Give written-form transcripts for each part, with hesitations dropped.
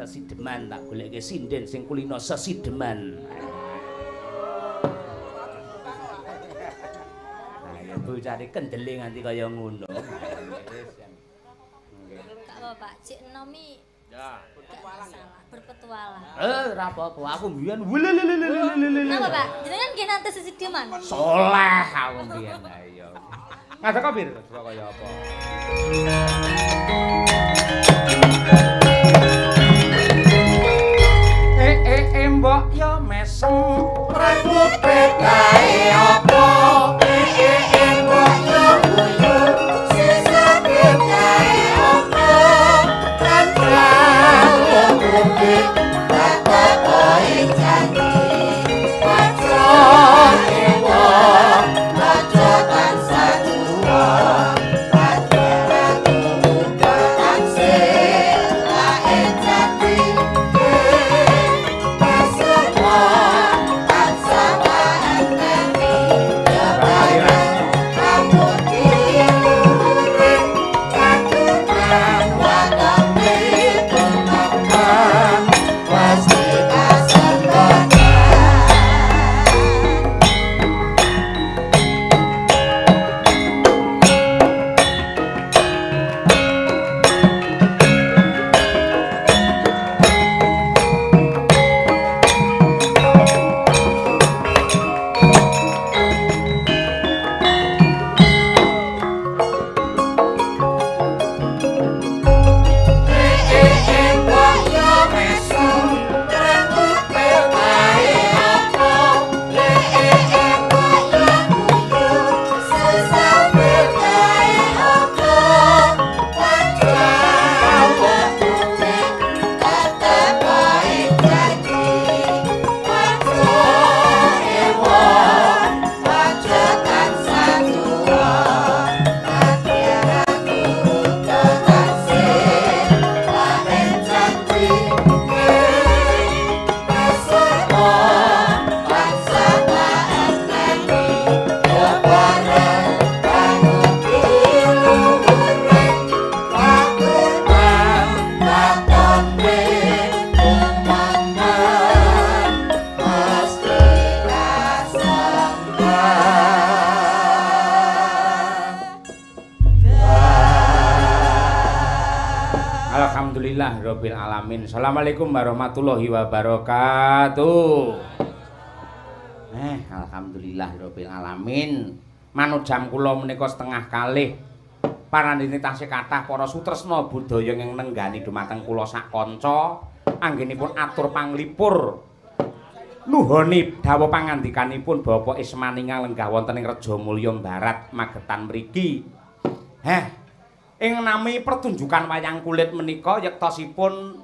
Sesideman tak goleke sinden sing kulino sesideman. Nah, ya bocah kendele nganti kaya ngono. Gak apa, Pak. Cik Nomi. Ya, berpetualang. Berpetualang. Ora apa-apa, aku mbiyen. Napa, Pak? Jenengan nggih nate sesideman. Soleh aku mbiyen. Ha iya. Ngadeg bir kaya apa? Mbok yo mesem rambut petae apa? Mbok yo guyu sesuk petae apa? Kandrang bukit tatae janji waca ewa waca tansah tuwa. Alhamdulillah rabbil alamin. Assalamualaikum warahmatullahi wabarakatuh. Alhamdulillah rabbil alamin. Manut jam kula menika 1:30. Parandene tasih kathah para sutresna budaya ingkang nenggani dumateng kula sak kanca anggenipun atur panglipur. Nuhoni dawuh pangandikanipun Bapak Ismaninga lenggah wonten ing Rejomulya Barat Magetan mriki. Ing nami pertunjukan wayang kulit menika yektosipun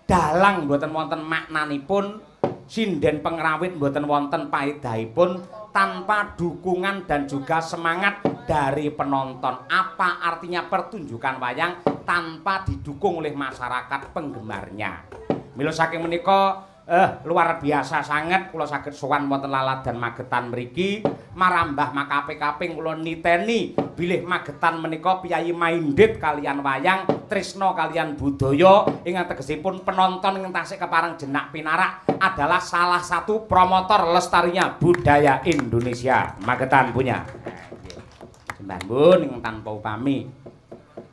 dalang mboten wonten maknanipun, sinden pengrawit mboten wonten paedahipun tanpa dukungan dan juga semangat dari penonton. Apa artinya pertunjukan wayang tanpa didukung oleh masyarakat penggemarnya? Mila saking menika luar biasa sanget kula saged sowan wonten Laladan Magetan mriki marambah makape-kaping kula niteni bilih Magetan menika piyayi maindit kalian wayang, tresna kalian budaya ingkang tegesipun penonton ingkang tasih kepareng jenak pinarak adalah salah satu promotor lestarinya budaya Indonesia. Magetan punya. Sembah nuwun ingkang tanpa upami.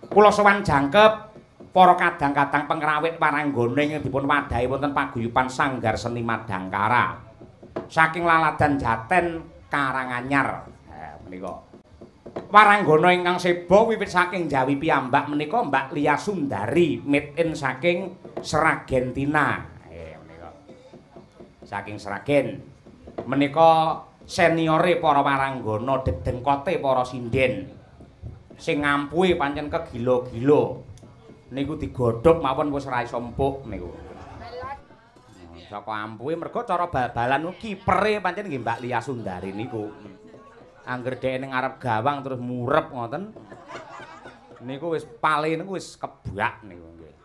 Kula sowan jangkep para kadang-kadang pengrawit waranggana ingkang dipun wadahi wonten paguyuban Sanggar Seni Madangkara saking Laladan Jaten Karanganyar. Menika waranggana ingkang seba wiwit saking Jawi piyambak menika Mbak Lia Sundari made in saking Sragentina. Menika saking Sragen menika seniore para waranggana, dedengkote para sinden sing ngampuhi pancen kegila-gila. Niku digodhog mawon wis ora iso empuk niku. Saka ampuhe mergo cara bal-balan kipere pancen nggih Mbak Lia Sundari niku. Angger dhek ning ngarep gawang terus murep ngoten. Niku wis pale niku wis kebak niku nggih.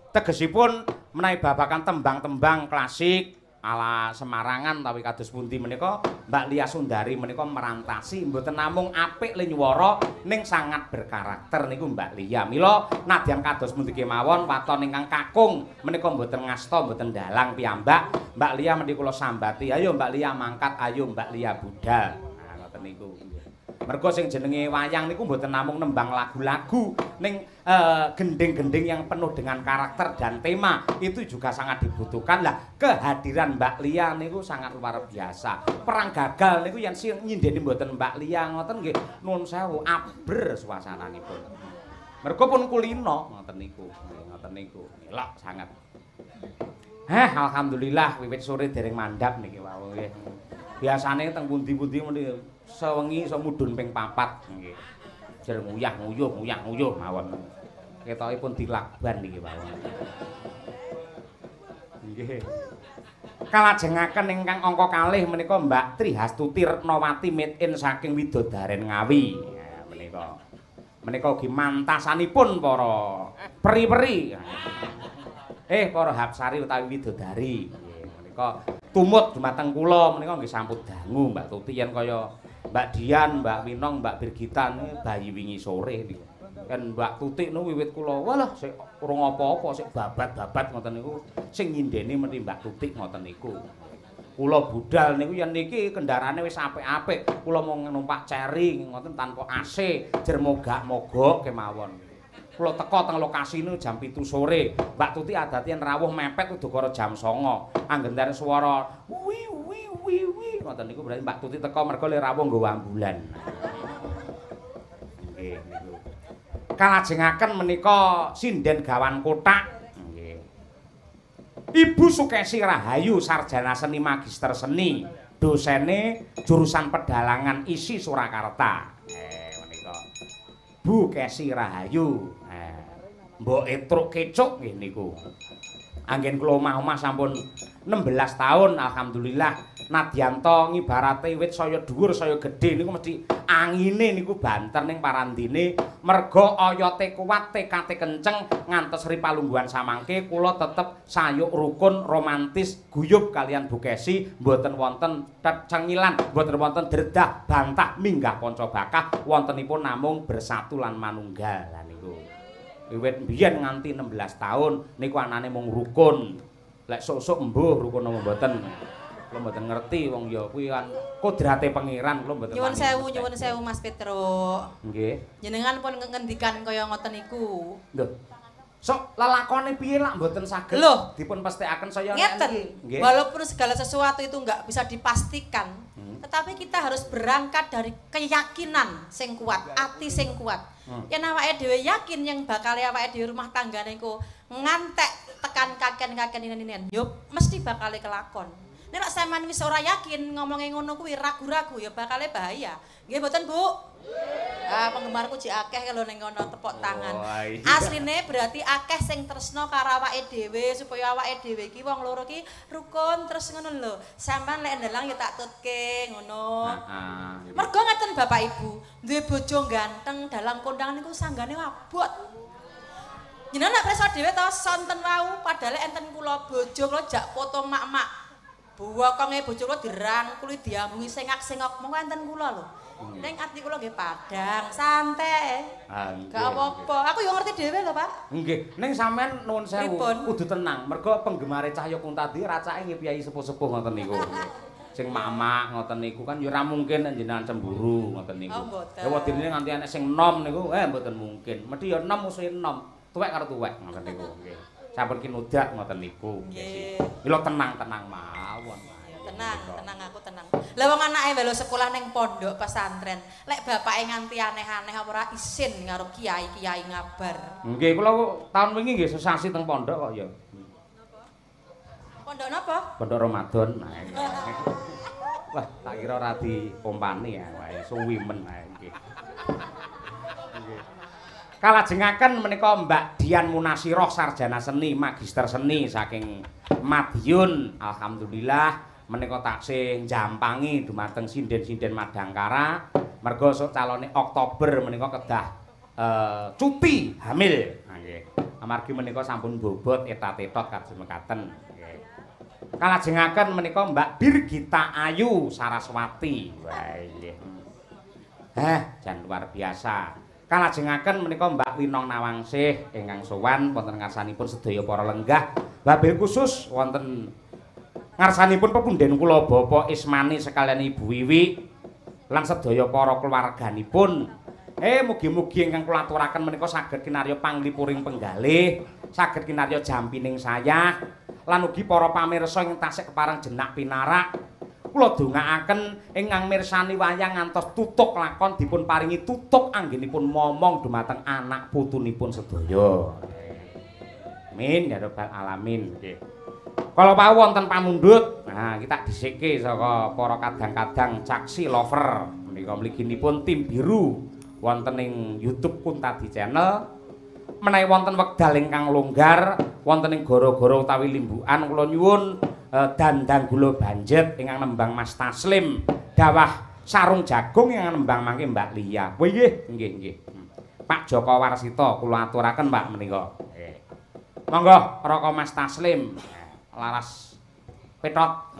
Tegesipun menawi babakan tembang-tembang klasik, Ala Semarangan tawi kados pundi menika Mbak Lia Sundari menika merantasi mboten namung apik le nyuwara ning sangat berkarakter niku Mbak Lia. Mila nadyan kados pundi kemawon waton ingkang kakung menika mboten ngasta mboten dalang piyambak. Mbak Lia menika kula sambati, ayo Mbak Lia mangkat, ayo Mbak Lia budal. Nah ngoten niku. Mergo sing jenenge wayang niku mboten namung nembang lagu-lagu ning gending-gending yang penuh dengan karakter dan tema itu juga sangat dibutuhkan. Lah kehadiran Mbak Lia niku sangat luar biasa. Perang gagal niku yen sing nyindeni mboten Mbak Lia ngoten nggih nuwun sewu aber suasananipun. Mergo pun kulino ngoten niku. Ngoten niku. Elok sangat. Heh alhamdulillah wiwit sore dereng mandhap niki wau nggih. Biasane teng pundi-pundi meni sewengi iso mudhun ping 4 nggih. Jer nguyah-nguyuh nguyah-nguyuh mawon. Ketokipun dilakban niki mawon. Nggih. Kalajengaken ingkang angka kalih menika Mbak Trihastuti Retnawati Mitin saking Widodaren Ngawi. Ya menika. Menika ugi mantasanipun para peri-peri. Para Hapsari utawi Widodari. Nggih menika tumut dumateng kula menika nggih sampun dangu Mbak Tuti yen kaya Mbak Dian, Mbak Winong, Mbak Birgita niku bayi wingi sore niku. Kan Mbak Tuti niku wiwit kula walah sik urung apa-apa sik babat-babat ngoten niku sing nyindeni mesti Mbak Tuti ngoten niku. Kula budal niku yen niki kendaraane wis apik-apik, kula mung numpak ceri ngoten tanpa AC, jer mogak-mogok kemawon. Kula teka teng lokasi niku jam 7 sore. Mbak Tuti adate yen rawuh mepet udakara jam 09. Anggen dereng swara wi wi wi wi ngoten niku berarti Mbak Tuti teka mergo le rawuh nggawa ambulan. Nggih niku. Kalajengaken menika sinden gawan kothak. Nggih. Ibu Sukesi Rahayu sarjana seni magister seni, dosene jurusan pedalangan ISI Surakarta. Menika. Bu Kesi Rahayu. Mbok etruk kecuk nggih niku. Anggen kula omah-omah sampun 16 tahun alhamdulillah. Nadyanto ngibarate wit saya dhuwur saya gedhe niku mesti angine niku banter ning parandine merga oyote kuat tekate kenceng ngantos ri palungguhan samangke kula tetep sayuk rukun romantis guyub kalian Bu Kesi mboten wonten cengilan mboten wonten dredah bantah minggah panca bakah wontenipun namung bersatu lan manunggal. Lah niku wiwit mbiyen nganti 16 tahun niku anane mung rukun. Lek sok-sok embuh rukun apa mboten. Kula mboten ngerti wong ya kuwi kan kodrate pangeran kula mboten. Nyuwun sewu, nyuwun sewu Mas Petro. Nggih. Jenengan pun ngendikan kaya ngoten niku. Lho. Sok lelakone piye lak mboten saged dipun pesthekaken saya ngeten. Nggih. Walaupun segala sesuatu itu enggak bisa dipastikan, tetapi kita harus berangkat dari keyakinan sing kuat, ati sing kuat. Yen awake dhewe yakin yang bakal awake dhewe rumah tangga niku ngantek tekan kaken-kaken inen-inen, yo mesti bakal kelakon. Nek lek sampean wis ora yakin ngomonge ngono kuwi ragu-ragu ya bakale bahaya. Nggih mboten, Bu? Ah, penggemarku jek akeh lho ning ngono tepuk tangan. Asline berarti akeh sing tresno karo awake dhewe supaya awake dhewe iki wong loro ki rukun terus ngono lho. Sampean lek ndelang ya tak tutke ngono. Heeh. Mergo ngeten Bapak Ibu, duwe bojo ganteng dalam kondangan niku sanggane abot. Jenengan nek preso dhewe to sonten wau padahal enten kula bojo kula jak foto mak-mak. Buwokonge bojo kula dirangkuli diambungi sengak-sengok monggo enten kula lho. Ning ati kula nggih padhang, santai. Gak apa-apa. Aku yo ngerti dhewe lho, Pak. Nggih, ning sampean nuwun sewu kudu tenang. Mergo penggemare Cahya Kuntadi racake nggih piyai sepuh-sepuh ngoten niku. Sing mamak ngoten niku kan ya ora mungkin jenengan cemburu ngoten niku. Ya wedine nganti enek sing enom niku mboten mungkin. Mesti ya enom musuhe enom, tuwek karo tuwek ngoten niku nggih. Sampun kinudak ngoten niku. Nggih. Mila tenang-tenang mawon. Tenang, tenang aku tenang. Lah wong anake melu sekolah ning pondok pesantren, lek bapake nganti aneh-aneh apa ora isin karo kiai-kiai ngabar. Nggih, kula taun wingi nggih sesasi teng pondok kok ya. Napa? Pondok napa? Pondok Ramadan. Wah, tak kira ora dipompani ya, wae suwi men ae nggih. Nggih. Kalajengaken menika Mbak Dian Munasiroh sarjana seni, magister seni saking Madiun. Alhamdulillah menika taksih njampangi dumateng sinden-sinden Madangkara. Mergo sok calone Oktober menika kedah cuti hamil. Nggih. Amargi menika sampun bobot etat-etot kados mekaten. Nggih. Kalajengaken menika Mbak Birgita Ayu Saraswati. Wah nggih. Heh, jan luar biasa. Kalajengaken menika Mbak Winong Nawangsih ingkang sowan wonten ngarsanipun sedaya para lenggah. Wabil khusus wonten ngarsanipun pepunden kula Bapak Ismani sekalian Ibu Wiwi lan sedaya para keluarganipun. Mugi-mugi ingkang kula aturaken menika saged kinarya panglipuring penggalih, saged kinarya jampining sayah, lan ugi para pamirsa ingkang tasih kepareng jenak pinarak. Kula dongaaken ingkang mirsani wayang ngantos tutuk lakon dipun paringi tutuk anggenipun momong dumateng anak putunipun sedaya. Amin ya rabbal alamin. Nggih. Kala wau wonten pamundhut, nah kita dhisike saka para kadang-kadang Caksi Lover menika mliginipun tim biru wonten ing YouTube Kuntadi Channel. Menawi wonten wekdal ingkang longgar wonten ing gara-gara utawi limbukan kula nyuwun dandang gula banjet ingkang nembang Mas Taslim, dawah sarung jagung ingkang nembang mangke Mbak Lia. Oh nggih, nggih, nggih. Pak Joko Warsita kula aturaken Pak menika. Nggih. Monggo Raka Mas Taslim laras petot.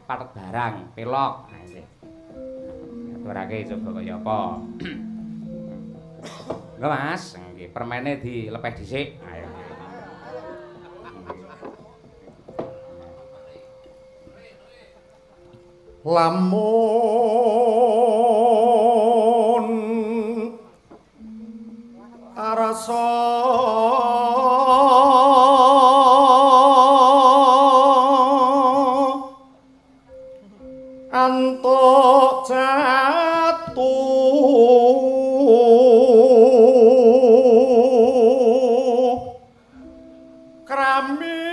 Patet barang, pelok. Nggih. Aturake coba kaya apa. Monggo Mas, nggih, permene dilepeh dhisik. Ayo. Lamun arasa antuk jatuh krami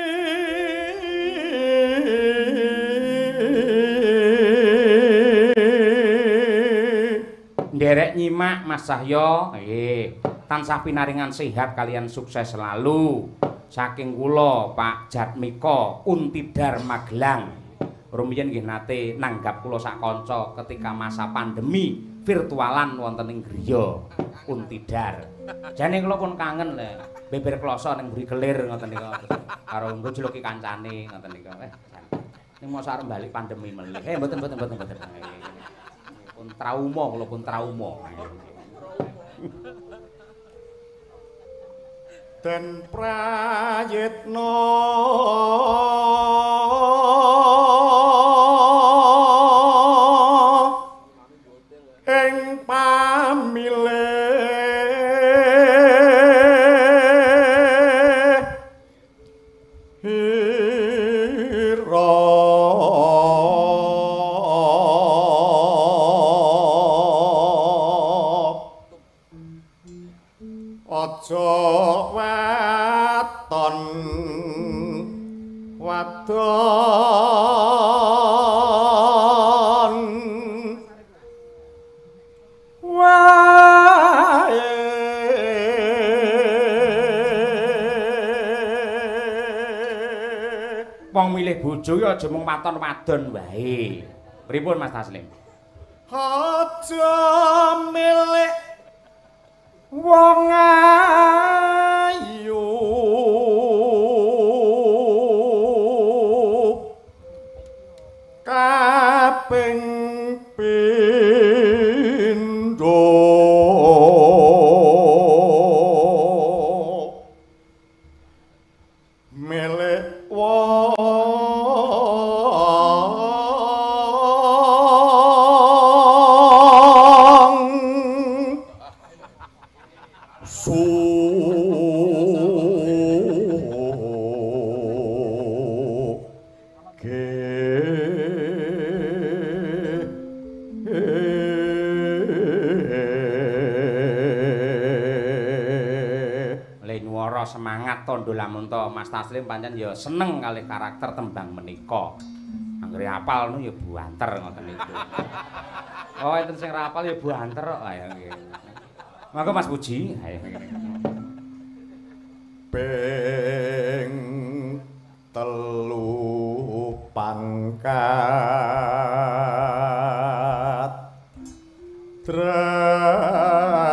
nderek nyimak Mas Cahyo, nggih, tansah pinaringan sehat kalian sukses selalu. Saking kula Pak Jatmiko Untidar Magelang. Rumiyin nggih nate nanggap kula sak kanca ketika masa pandemi virtualan wonten ing griya Untidar. Jane kula pun kangen le, beber kloso ning mburi kelir ngoten niku. Karo nggo juluki kancane ngoten niku. Ning mosok arep balik pandemi melih. Mboten mboten mboten mboten. Pun trauma kula pun trauma. Den prayitna ing pamilih hira aja waton wadon wae Wong milih bojo ya aja mung waton wadon wae. Pripun Mas Taslim? Aja milih wong ayu kaping pindho milih wong Semangat tondo lamunto Mas Taslim pancen ya seneng kalih karakter tembang menika. Anggere apal nu ya buanter ngoten niku. Oh enten sing ra apal ya buanter kok. Ayo nggih. Monggo Mas Puji. Ayo. Ping telu pangkat derajat.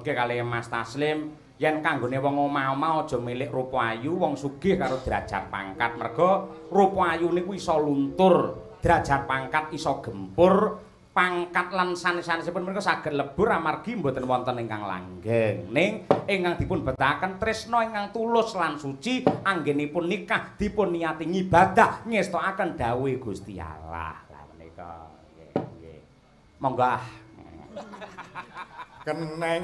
disebutke kali Mas Taslim yen kanggone wong omah-omah aja milik rupa ayu, wong sugih karo derajat pangkat. Merga rupa ayu niku iso luntur, derajat pangkat iso gempur, pangkat lan sanes-sanesipun menika saged lebur amargi mboten wonten ingkang langgeng. Ning ingkang dipun betahaken tresna ingkang tulus lan suci anggenipun nikah dipun niati ngibadah ngestokaken dawuhe Gusti Allah. Lah menika nggih nggih. Monggo ah. Keneng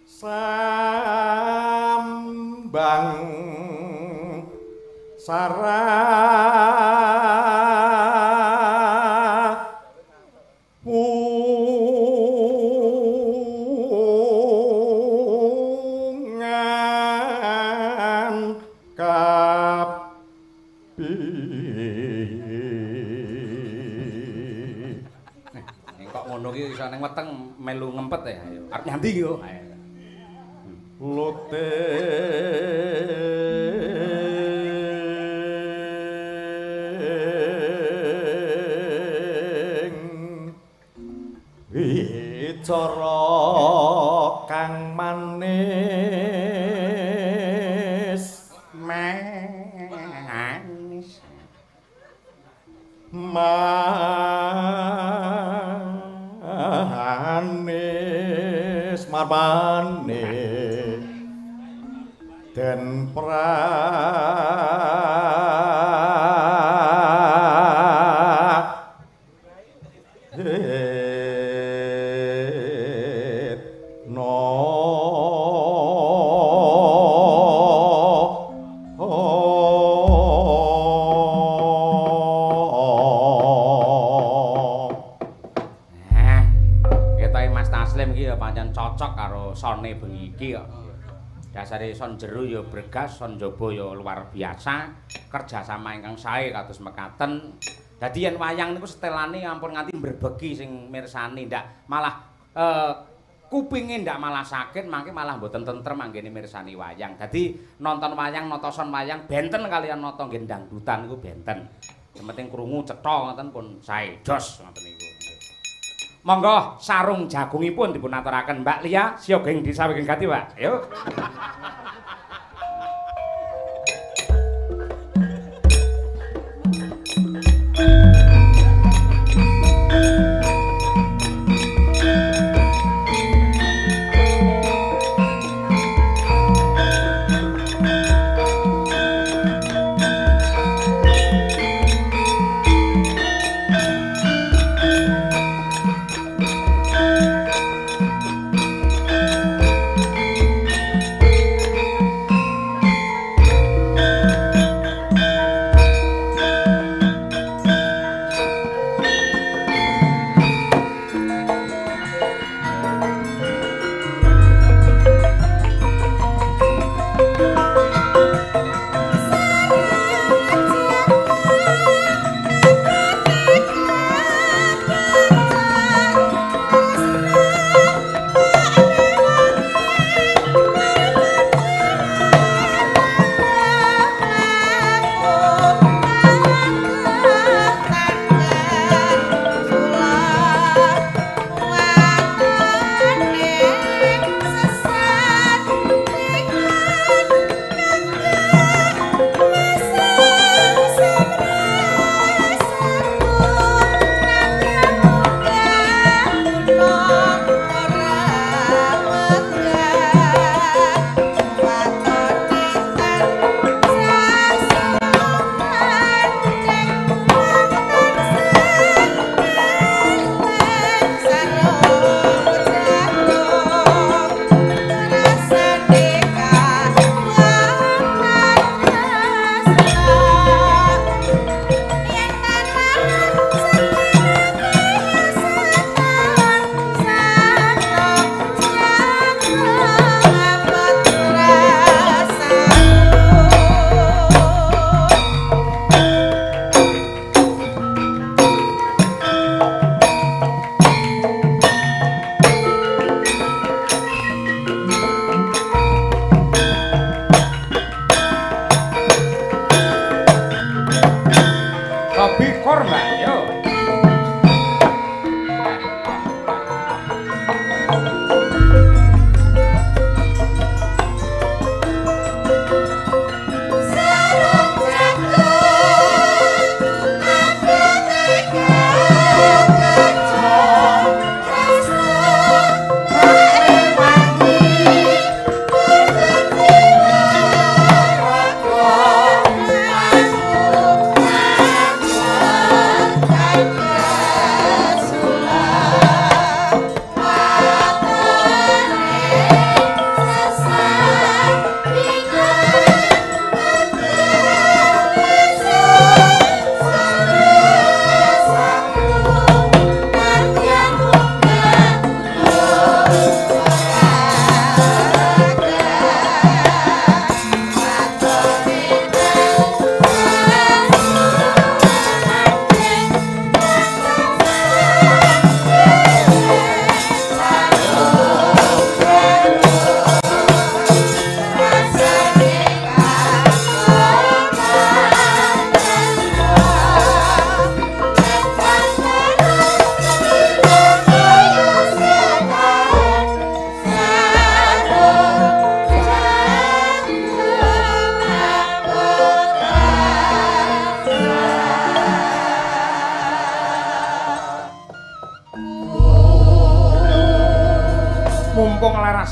sambang sarawungan kapi. Kok ngono ki iso ning weteng melu ngempet ya. Arep nyandi ki yo. Lote wicara kang manis manis manis marmane den Cocok karo sone bengi iki kok. Dasare son jero ya bregas, son njaba ya luar biasa. Kerjasama ingkang sae kados mekaten. Dadi yen wayang niku setelane ampun nganti mbrebegi sing mirsani, ndak malah kupinge ndak malah sakit, mangke malah mboten tentrem anggene mirsani wayang. Dadi nonton wayang, nata son wayang benten kaliyan nata nggih dangdutan niku benten. Sing penting krungu cetha ngoten pun sae jos ngoten niku. Monggo sarung jagungipun dipun aturaken Mbak Lia, siaga ing desa wingking gati, Pak. Ayo.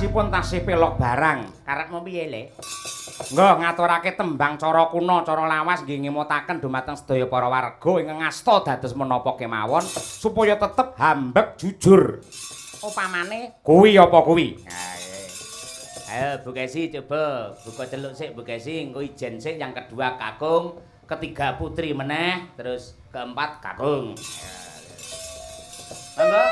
Pungkasipun tasih pelok barang. Karepmu piye, Le? Nggih ngaturake tembang cara kuna, cara lawas nggih ngemutaken dumateng sedaya para warga ingkang ngasta dados menapa kemawon supaya tetep hambek jujur. Upamane kuwi apa kuwi? Ayo Bu Kesi coba buka celuk sik Bu Kesi, engko ijen sik yang kedua kakung, ketiga putri meneh, terus keempat kakung. Monggo.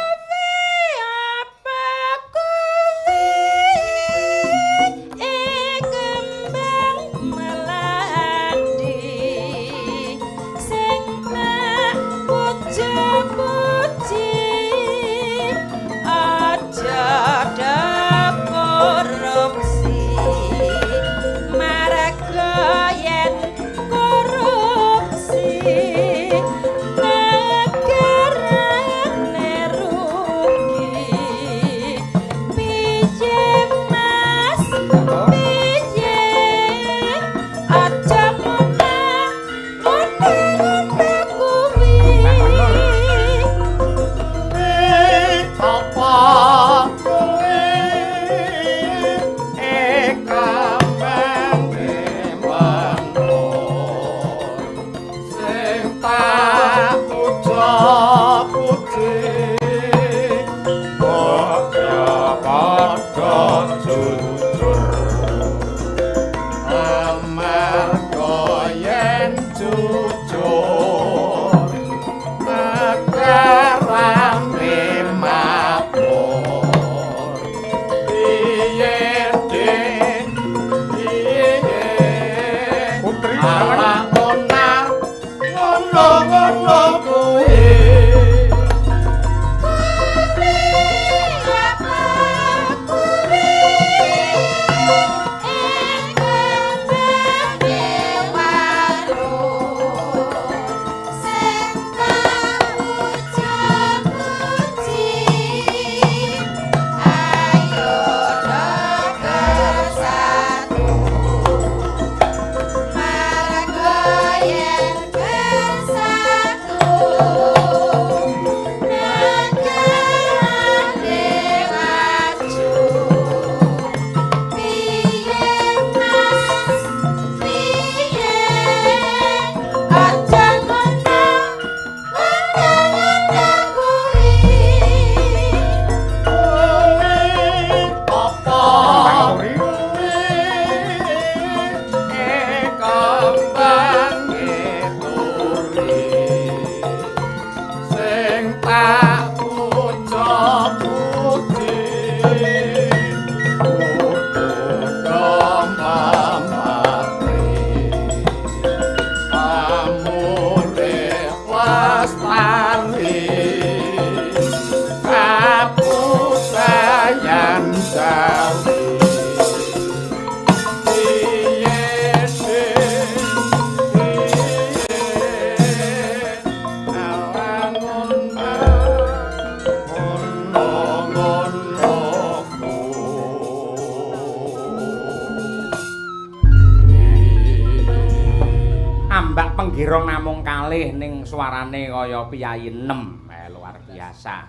Suarane kaya piyayi 6. Luar biasa.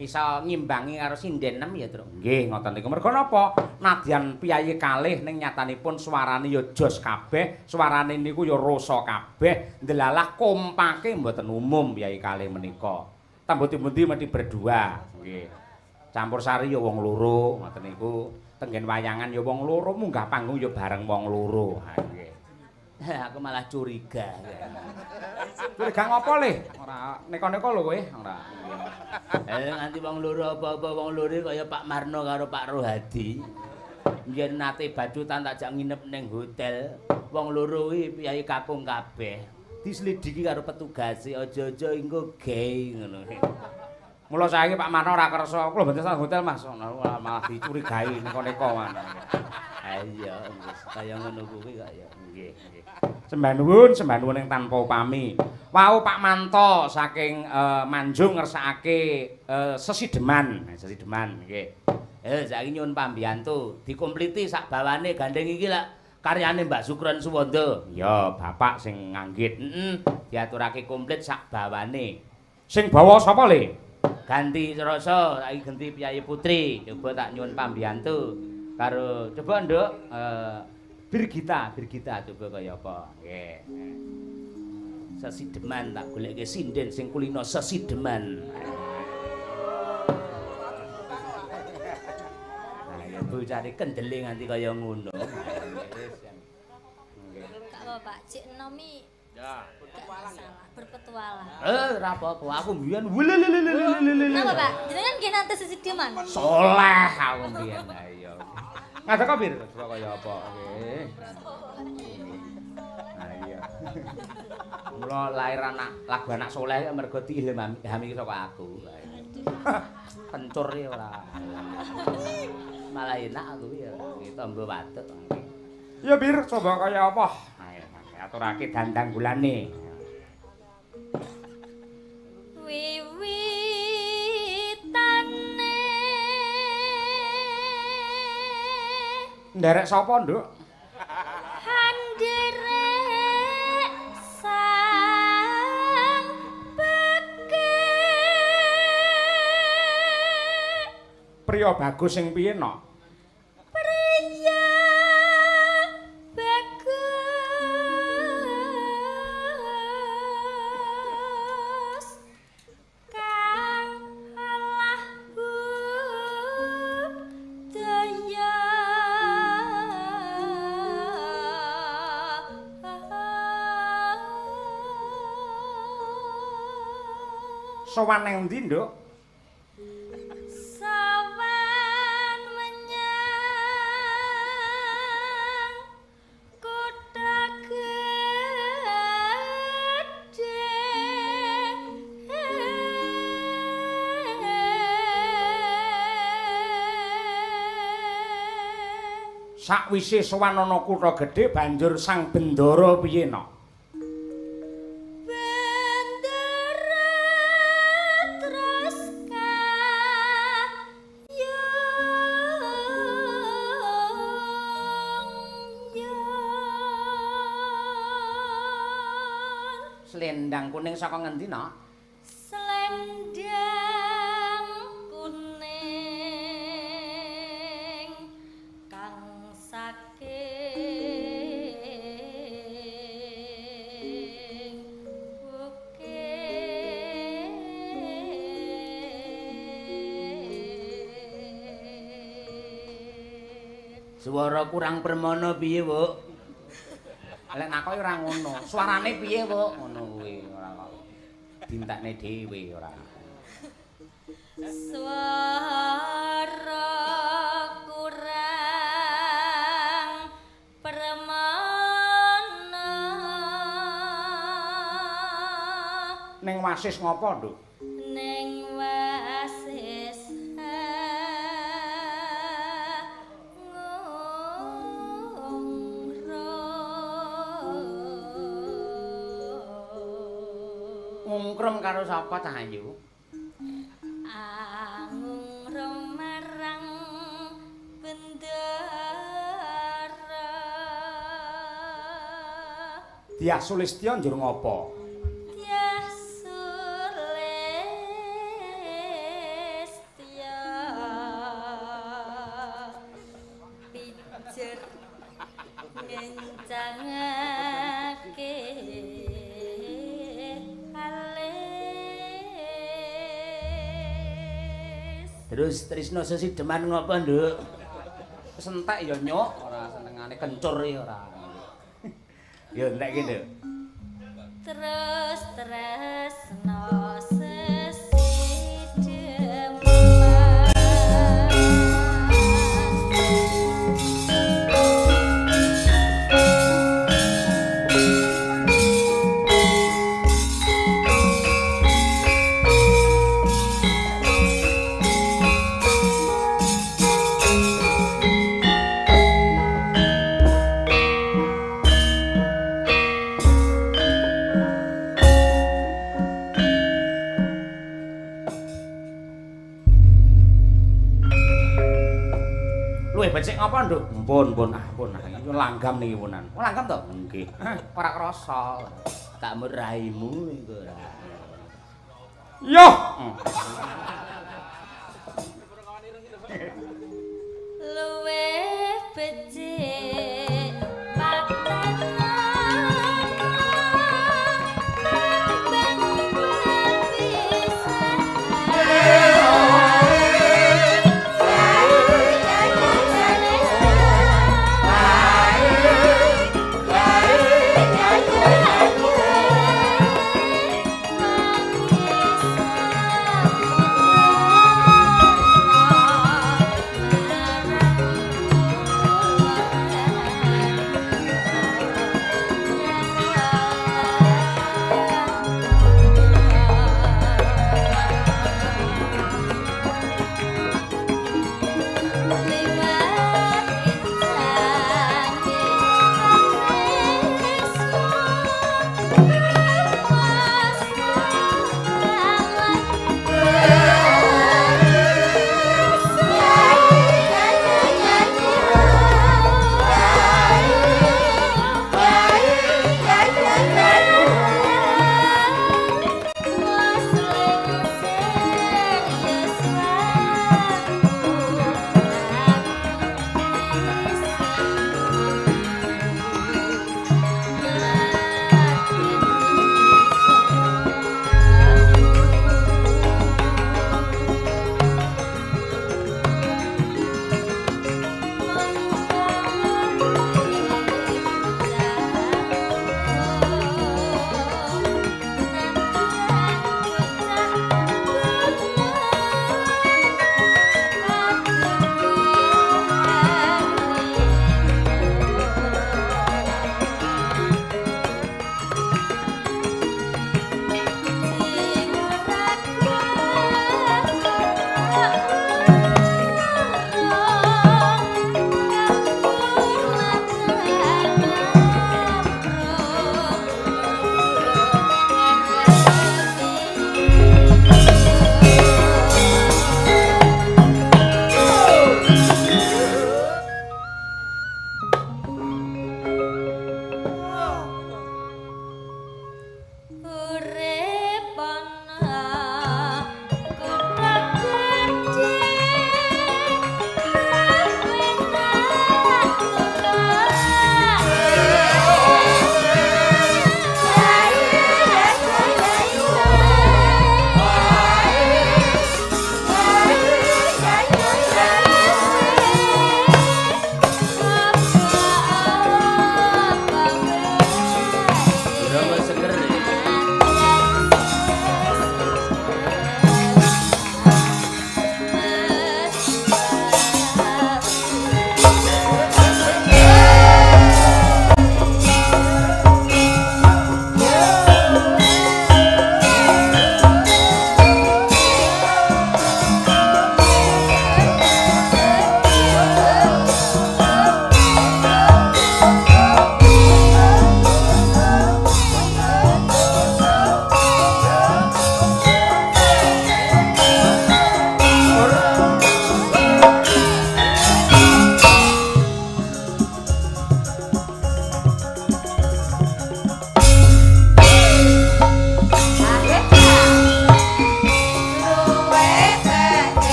Iso ngimbangi karo sinden 6 ya, Truk. Nggih, ngoten niku. Mergo napa? Nadyan piyayi kalih ning nyatanipun suarane ya jos kabeh, suarane niku ya rasa kabeh, ndelalah kompake mboten umum piyayi kalih menika. Tambut-pundi mesti berdua. Nggih. Campur sari ya wong loro, ngoten niku. Tenggen wayangan ya wong loro, munggah panggung ya bareng wong loro. Ha nggih. Aku malah curiga. Curiga ngopo le? Ora neko-neko lho kowe, ora. Nganti wong loro apa-apa wong loro kaya Pak Marno karo Pak Rohadi. Biyen nate bacutan tak jak nginep ning hotel. Wong loro kuwi piyayi kakung kabeh. Dislidiki karo petugase aja-aja engko gay ngono. Mula saiki Pak Marno ora kersa, kula mboten nang hotel Mas, malah dicurigai neko-neko man. Ha iya, wis kaya ngono kuwi kok ya. Nggih, nggih. Sembah nuwun ing tanpa upami. Wau Pak Manto saking Manjung ngersakake sesideman, sesideman nggih. Saiki nyuwun pambiyantu, dikompliti sak bawane gandeng iki lak karyane Mbak Sukron Suwondo. Ya, bapak sing nganggit. Heeh, diaturake komplit sak bawane. Sing bawa sapa le? Ganti rasa, saiki ganti piyayi putri. Coba tak nyuwun pambiyantu karo coba Nduk Birgita, Birgita coba kaya apa. Nggih. Sesideman tak goleke sinden sing kulino sesideman. Nah, ya bocah kendele nganti kaya ngono. Gak apa Pak, Cik Nomi. Ya, berpetualang. Berpetualang. Ora apa-apa, aku mbiyen welelelelelelele. Napa, Pak? Jenengan nggih nate sesideman. Soleh aku mbiyen. Ha iya. Ngadeg kok Bir, coba kaya apa. Nggih. Ha iya. Mula lahir anak lagu anak soleh mergo diilhami saka aku. Kencur ya ora. Malah enak aku ya, tombo watuk. Ya Bir, coba kaya apa? Aturake dandang gulane. Wiwitane nderek sapa, Nduk? Handerek sang peke. Priya bagus sing piye, Nok? Priya bagus kang alah budaya. Sowan nang ndi, Nduk? Sowan menyang kutha gedhe. Sakwise sowan ana kutha gedhe banjur Sang Bendara piye, Nok? Bendara terus kayung yon. Selendang kuning saka ngendi, Nok? Selendang kuning kang saking bukit. Suara kurang permono piye, Bu? Lek nakoki ora ngono. Suarane piye, Bu? Ngono kuwi ora kok. Dintekne dhewe ora. Suara kurang permana. Ning wasis ngopo, Nduk? Ning wasis Ngungkrum karo sapa cah ayu? Angungrum marang bendara. Dyah Sulistya njur ngopo? Dyah Sulistya pijer ngencangake alis. Terus Trisno sesideman ngopo, Nduk? Sentek ya nyuk, ora senengane kencur ya ora. Ya entek ki, Nduk. Terus tresno sesideman. Luwih becik ngapa, Nduk? Mpun, pun, ah, pun. Iki langgam niki punan. Oh, langgam to? Nggih. Ora krasa. Tak merahimu iku ora. Yo. Luwih becik patenan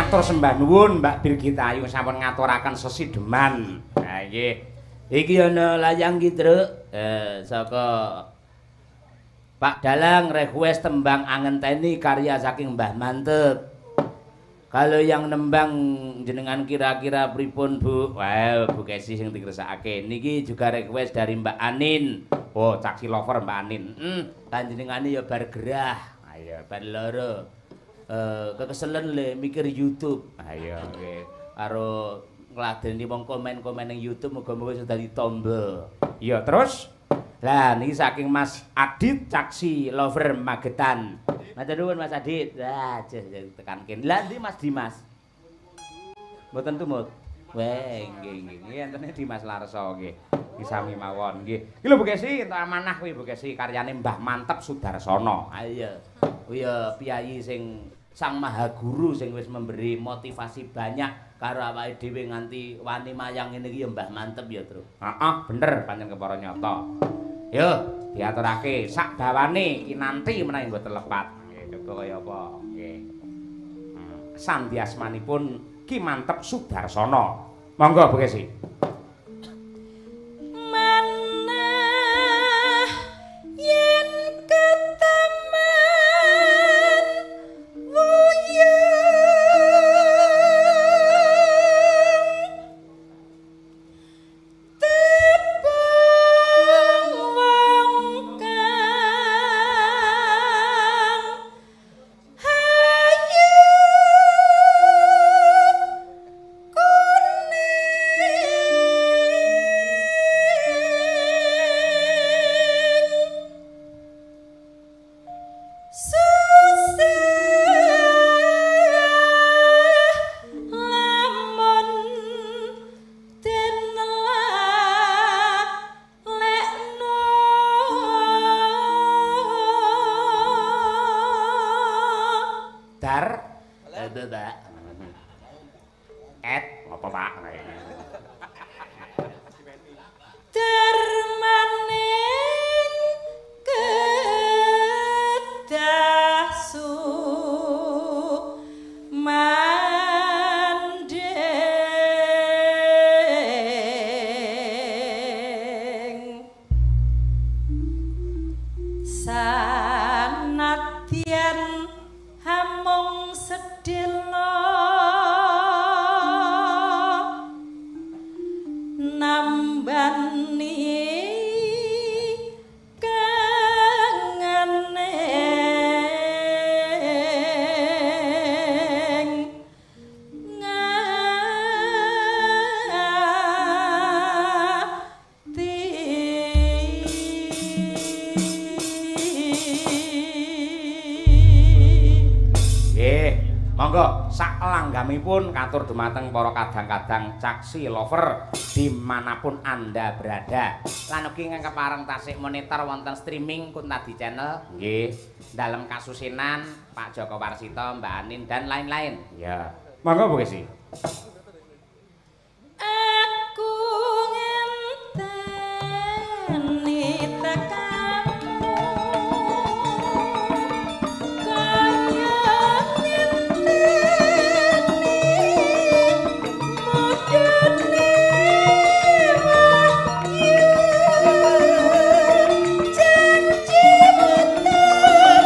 Matur sembah nuwun Mbak Birgita Ayu sampun ngaturaken sesideman. Ha nggih. Iki ana layang ki, Truk. Saka Pak Dalang request tembang Angenteni karya saking Mbah Manteb. Kalau yang nembang jenengan kira-kira pripun, Bu? Wah, Bu Kesi sing dikersakake. Niki juga request dari Mbak Anin. Oh, Caksi Lover Mbak Anin. Panjenengane ya bar gerah. Ayo bar loro. Kekeselen le mikir YouTube. Ayo nggih. Karo ngladeni wong komen-komen ning YouTube muga-muga sudah ditombo. Iya, terus lah niki saking Mas Adit Caksi Lover Magetan. Matur nuwun Mas Adit. Lah tekan kene. Lah ndi Mas Dimas? Mboten tumut. Weh, nggih nggih. Nggih entene Dimas Larso nggih. Nggih sami mawon nggih. Iki lho Bu Kesi entuk amanah kuwi Bu Kesi karyane Mbah Manteb Sudarsono. Ah iya. Oh iya piyayi sing Sang Maha Guru sing wis memberi motivasi banyak karo awake dhewe nganti wani mayang ngene iki ya Mbah Manteb ya, Tru. Heeh, bener pancen kepara nyata. Yo, diaturake sak bawane kinanti menawi mboten lepat. Nggih, coba kaya apa? Nggih. Sandi asmanipun Ki Manteb Sudarsono. Monggo Bu Kesi. Manah yen ketemen wuyung tebang wong kang hayu kuning susah lamun den lalekno. Dar Mbak. Et apa Pak? Dermaning kedah sumandhing sanadyan hamung sedhela nambani kangening ngati. Nggih, monggo sak langgamipun katur dumateng para kadang-kadang Caksi Lover dimanapun Anda berada. Lan ugi ingkang kepareng tasik monitor wonten streaming Kuntadi Channel. Nggih. Dalem kasusinan Pak Joko Warsito, Mbak Anin dan lain-lain. Ya. Monggo Bu Kesi. Aku ngenteni tekamu kaya ngenteni mudune wahyu janji boten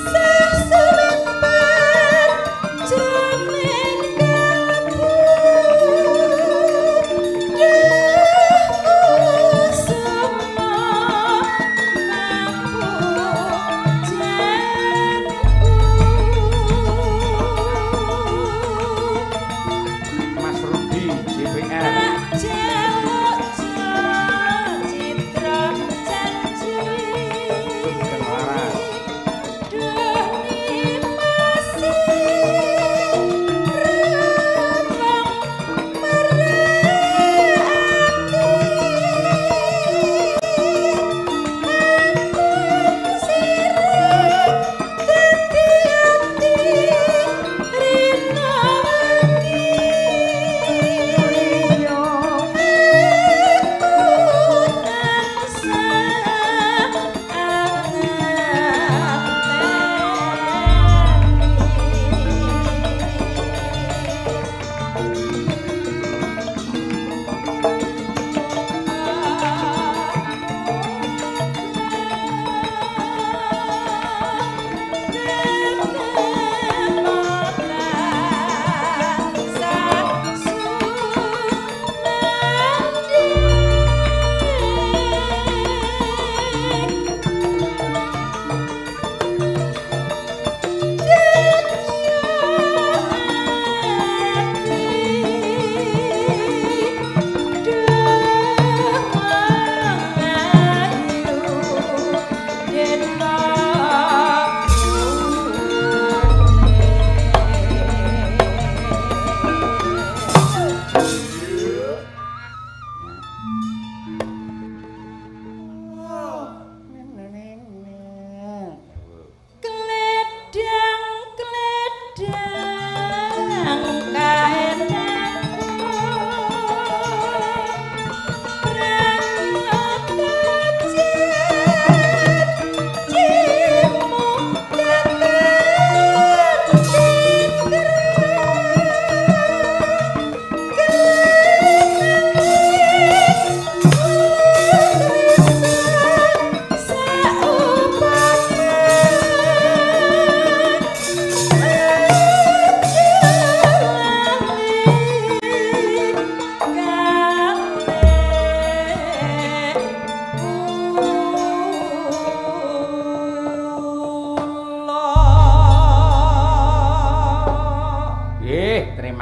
sah sumemper jroning kalbu.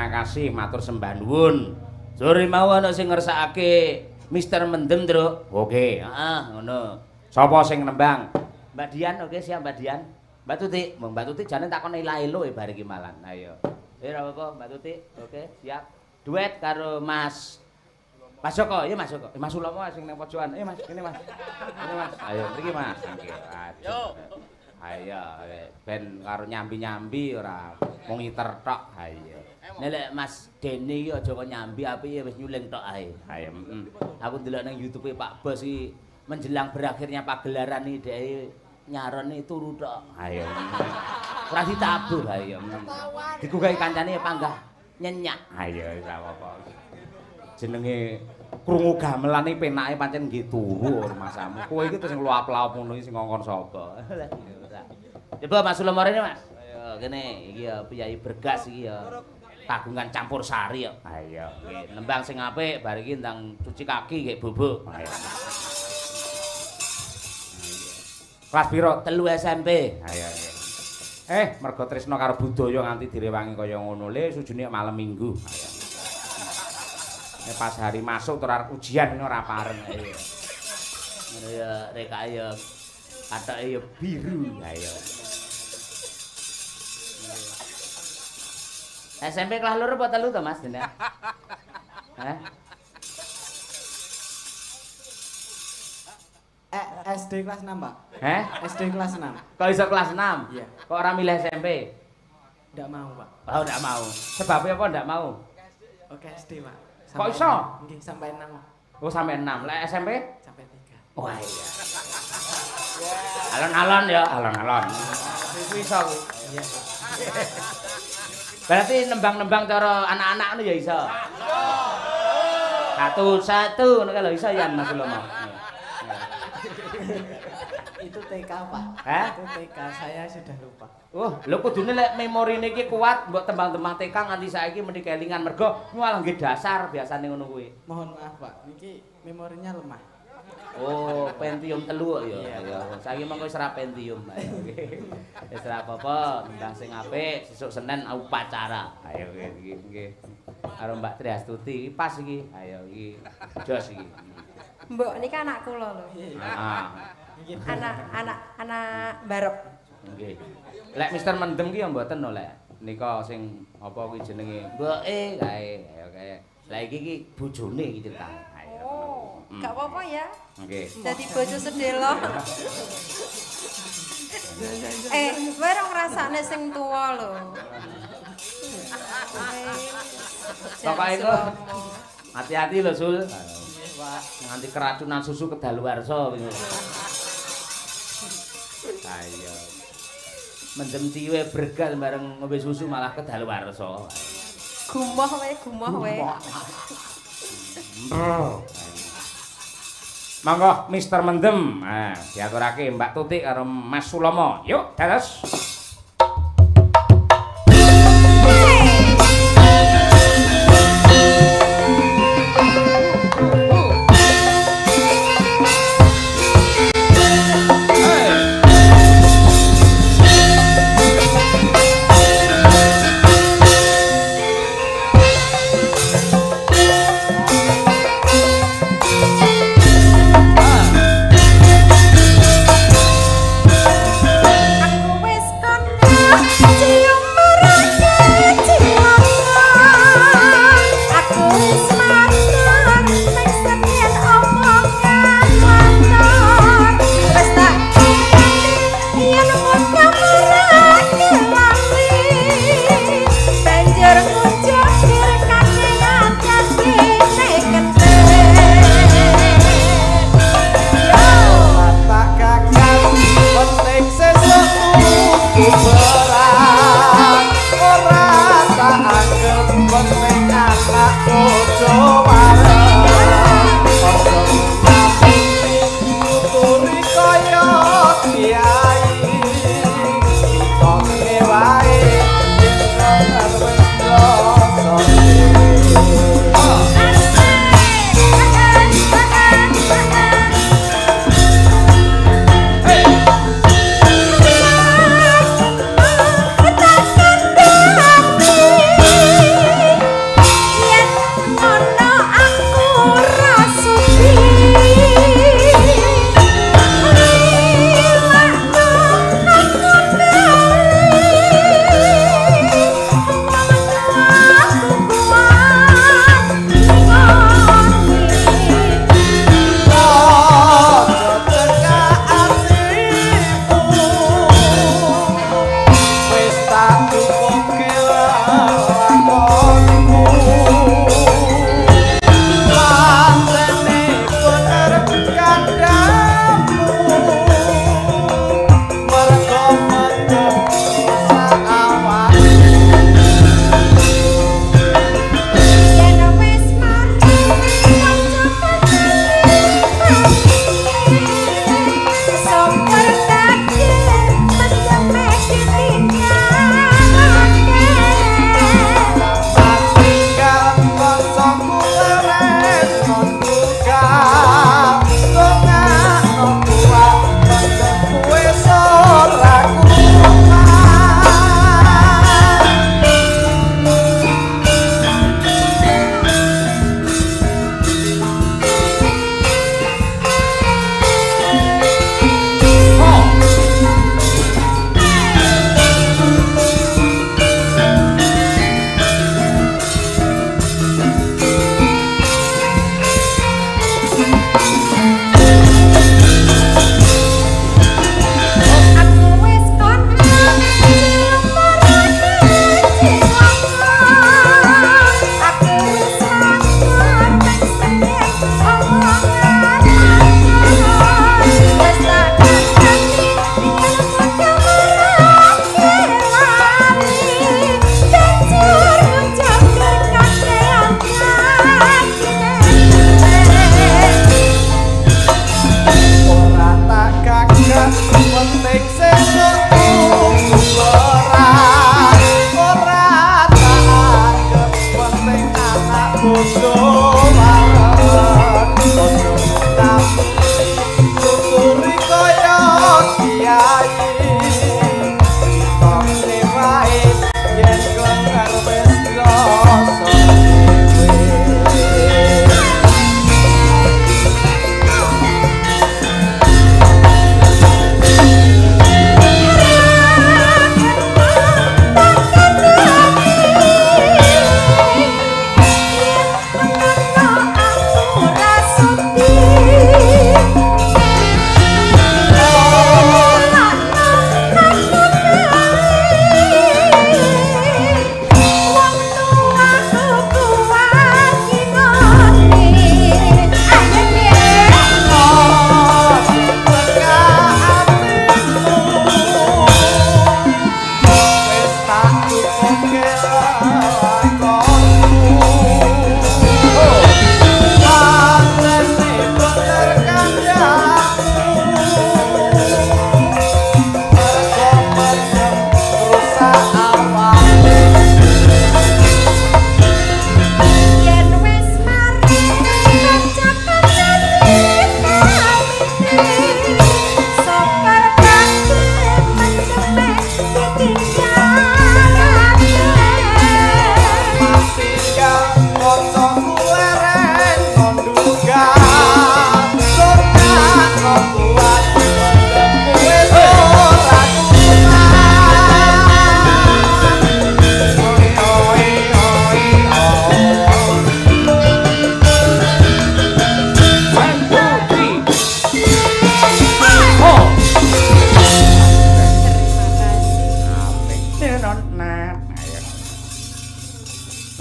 terima kasih matur sembah nuwun. Sore mau ana sing ngersakake Mister Mendem, Truk. Oke. Heeh, ngono. Sapa sing nembang? Mbak Dian, oke siap Mbak Dian. Mbak Tuti, Mbak Tuti jane takon ela-elo bar iki malan. Ayo. Ora apa-apa Mbak Tuti, oke, siap. Duet karo Mas Mas Joko, iya Mas Joko. Mas Ulomo sing nang pojokan. Mas, kene Mas. Kene Mas. Ayo mriki Mas. Nggih. Yo. Ayo ben karo nyambi-nyambi ora mung ngiter tok. Ayo. Nek lek Mas Deni iki aja kok nyambi apike wis nyuling tok ae. Ayo. Aku ndelok nang YouTube Pak Bos iki menjelang berakhirnya pagelaran iki dhek nyarone turu tok. Ayo. Ora ditabuh ayo. Digugahi kancane panggah nyenyak. Ayo ora apa-apa. Jenenge krungu gamelane penake pancen nggih turu masamu. Kowe iki terus sing luap-luap ngono iki sing ngongkon sapa? Coba Mas Sulomo rene, Mas. Ayo kene iki ya priyayi bergas iki ya. Kagungan campur sari ya. Ayo. Nggih, nembang sing apik bar iki ndang cuci kaki nggih bubuk. Ayo. Kelas piro? 3 SMP. Ayo. Mergo tresna karo budaya nganti direwangi kaya ngono le sujune malam Minggu. Ayo. Nek pas hari masuk tur arep ujian ora pareng. Ayo. Ngono ya rekake ya katoke ya biru. Ayo. SMP kelas 2 apa 3 to Mas Dene? Hah? SD kelas 6, Pak. Heh? SD kelas 6. Kok iso kelas 6? Iya. Kok ora milih SMP? Ndak mau, Pak. Oh, ndak mau. Sebabnya apa ndak mau? Oke, SD, Pak. Sampai kok iso? Nggih, sampai 6. Oh, sampai 6. Lek SMP? Sampai 3. Wah, iya. Alon-alon ya, alon-alon. Iku iso kuwi. Iya. Berarti nembang-nembang cara anak-anak ngono ya iso. Satu-satu ngono kae lho iso ya Mas Sulomo. Itu TK, Pak. Hah? Itu TK, saya sudah lupa. Oh, lho kudune lek memorine iki kuat mbok tembang-tembang TK nganti saiki meni kelingan mergo malah nggih dasar biasane ngono kuwi. Mohon maaf, Pak. Niki memorinya lemah. Oh, Pentium 3 kok ya. Ya, saiki mengko wis ora Pentium. Wis ora apa-apa, nembang sing apik, sesuk Senin upacara. Ayo nggih nggih. Karo Mbak Triastuti iki pas iki. Ayo iki jos iki. Mbok niki anak kula lho. Heeh. Anak barep. Nggih. Lek Mister Mendem ki ya mboten no lek. Nika sing apa kuwi jenenge? Mboke kae. Ayo kae. Lah iki ki bojone iki ceritane. Ayo. Oh, gak apa-apa ya. Nggih. Dadi bojo sedelo. Kowe ora ngrasakne sing tuwa lho. Pokoke iku hati-hati lho Sul. Nganti keracunan susu kedaluwarsa wingi. Ayo. Mendem ciwe bergal bareng ngombe susu malah kedaluwarsa. Gumoh wae, gumoh wae. Monggo Mister Mendem. Nah, diaturake Mbak Tuti karo Mas Sulomo. Yuk, dados. Nuturi kaya kiai.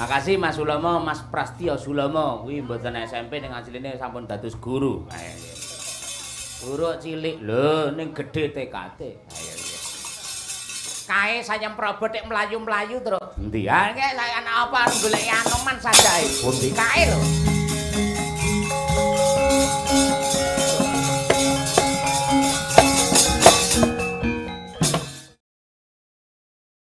Makasih Mas Sulomo, Mas Prastyo Sulomo. Kuwi mboten SMP ning asline sampun dados guru. Ayo iya. Guru cilik lho ning gedhe TKT. Ayo iya. Kae sayang Prabu tek mlayu-mlayu, Truk. Endi? Ah, saya ana apa arep goleki Anoman sajae. Pundi kae lho.